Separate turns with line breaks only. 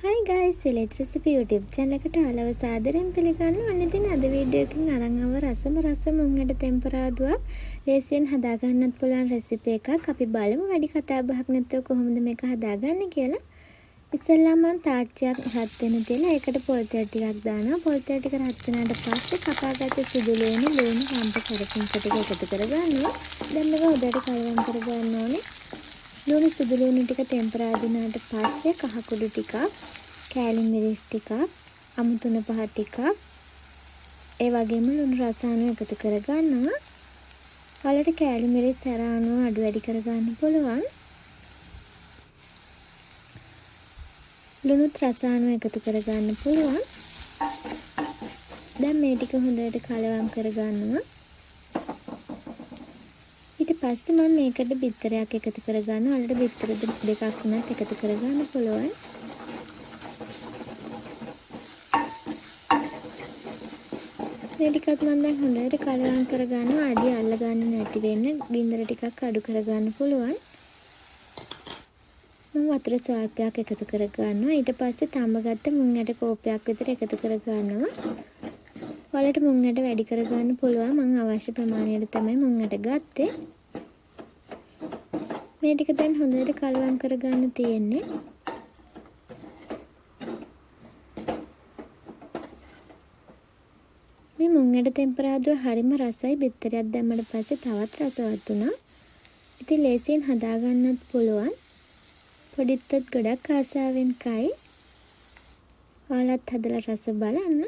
Hi guys, Village Recipe YouTube channel එකට ඔයාලව සාදරයෙන් පිළිගන්නවා. ඔන්න ඉතින් අද වීඩියෝ එකකින් අරන් ආව රසම රස මුං ඇට තෙම්පරාදුවක්. ලේසියෙන් හදාගන්නත් පුළුවන් රෙසිපි එකක්. අපි බලමු වැඩි කතා බහක් නැතුව කොහොමද මේක හදාගන්නේ කියලා. ඉස්සෙල්ලාම මං තාච්චියක් රත් වෙන තියලා ඒකට පොල් තෙල් ටිකක් දානවා. පොල් තෙල් ටික රත් වුණාට පස්සේ කපාගත්ත සුදු ලුණු, ලුණු, රම්ප කරපිංච ටික එකතු කරගන්නවා. දැන් මේක හොඳට කලවම් කරගන්න ඕනේ. ලුණු සුදු ලුණු ටික තෙම්පරාදු වුණාට පස්සේ කහ කුඩු ටිකක්, කෑලි මිරිස් ටිකක්, අමු තුන පහ ටිකක්, ඒ වගේම ලුණු රස අණුව එකතු කරගන්නවා. ඔයාලට කෑලි මිරිස් සැර අණුව අඩු වැඩි කරගන්න පුළුවන්. ලුණුත් රස අණුව එකතු කරගන්න පුළුවන්. දැන් මේ ටික හොඳට කලවම් කරගන්නවා. ඊට පස්සේ මම මේකට බිත්තරයක් එකතු කරගන්නවා. ඔයාලට බිත්තර දෙකක් වුණත් එකතු කරගන්න පුළුවන්. මේ ටිකත් මම දැන් හොඳට කලවම් කරගන්නවා. අඩිය අල්ලගන්න නැති වෙන්න ගින්දර ටිකක් අඩු කරගන්න පුළුවන්. මම වතුර ස්වල්පයක් එකතු කරගන්නවා. ඊට පස්සේ තඹගත්ත මුං ඇට කෝපයක් විතර එකතු කරගන්නවා. ඔයාලට මුං ඇට වැඩි කරගන්න පුළුවන්. මං අවශ්‍ය ප්‍රමාණයට තමයි මුං ඇට ගත්තේ. මේ ටික දැන් හොඳට කලවම් කරගන්න තියෙන්නේ. මේ මුං ඇට තෙම්පරාදුව හරිම රසයි. බිත්තරයක් දැම්මට පස්සේ තවත් රසවත් වුණා. ඉතින් ලේසියෙන් හදාගන්නත් පුළුවන්. පොඩිත්තොත් ගොඩක් ආසාවෙන් කයි. ඔයාලත් හදලා රස බලන්න.